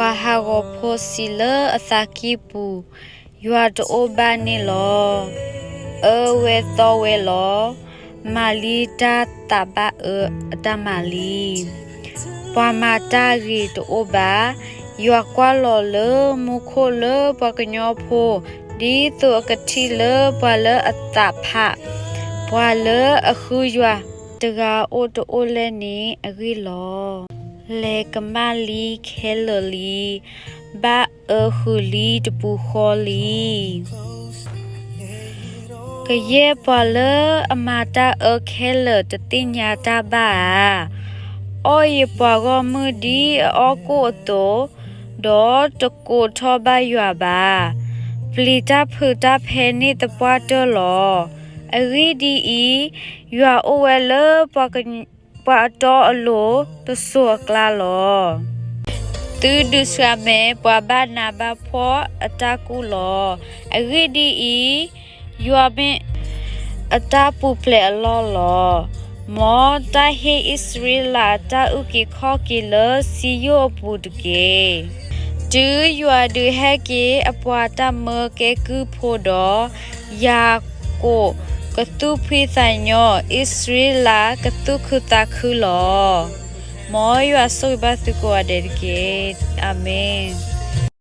ပှၤဟးဂီၤဖိစံးလၢအသးကံၢ်ပူၤ, ယွၤတအိၣ်ဘၣ်န့ၣ်လီၤ. အၢဝဲသီဝဲလီၤ. မၤလံတၢ်သးဘၣ်အၢအတၢ်မၤလံ. ပှၤမၤတၢ်ဂ့ၤတအိၣ်ဘၣ်. ယွၤကွၢ်လီၤလၢမူခိၣ်လၢပှၤကညီဖိ, ဒ်သိးအကထံၣ်လၢပှၤလၢအသးဖး, ပှၤလၢအဃုယွၤတဂၤအိၣ်တအိၣ်လဲၣ်န့ၣ်အဂ့ၢ်လီၤ. လဲၤကမၣ်လံခဲလၢာ်လံ, ဘၣ်အၢဃုာ်လံတပူၤဃီလံ. ကယဲၢ်ပှၤလၢအမၤတၢ်အၢခဲလၢာ်တသ့ၣ်ညါတၢ်ဘၣ်ဧါ. အီၣ်ယပှၤဂီၢ်မုၢ်ဒ်အအီၣ်ကိၣ်အသိး, ဒီးတကိးထီၣ်ဘၣ်ယွၤဘၣ်. ပျံၤတၢ်ဖုးတၢ်ဖဲးန့ၢ်သပှၢ်တၢၢ်လီၤ. အဂ့ၢ်ဒ်အံၤ, ယွၤအိၣ်ဝဲလၢပှၤအတီအလိၤတစိၤအကျါလီၤ. သုဒုးဆှၢမဲာ်ပှၤဘၣ်နးဘၣ်ဖှီၣ်အတၢ်ကူၣ်လီၤ. အဂ့ၢ်ဒ်အံၤ, ယွၤမ့ၢ်အတၢ်ပူၤဖျဲးအလီၢ်လီၤ. မ်တၢ်ဟ့ၣ်အံၣ်စရ့လးအတၢ်အုၣ်က့ၤခီၣ်က့ၤလၢစံယိၣ်အပူၤတက့ၢ်. တုၤယွၤဒုးဟဲက့ၤအပှၤတၢ်မၢကဲကုၢ်ဖိဒီး, ယၤကိာ်ကသူၣ်ဖှံသးညီ, အံၣ်စရ့လးကသူၣ်ခုသးခုလီၤ. မ်ယွၤဆိၣ်ဂ့ၤဘၣ်သုကိးဂၤဒဲးတက့ၢ်. အၤမ့ၣ်.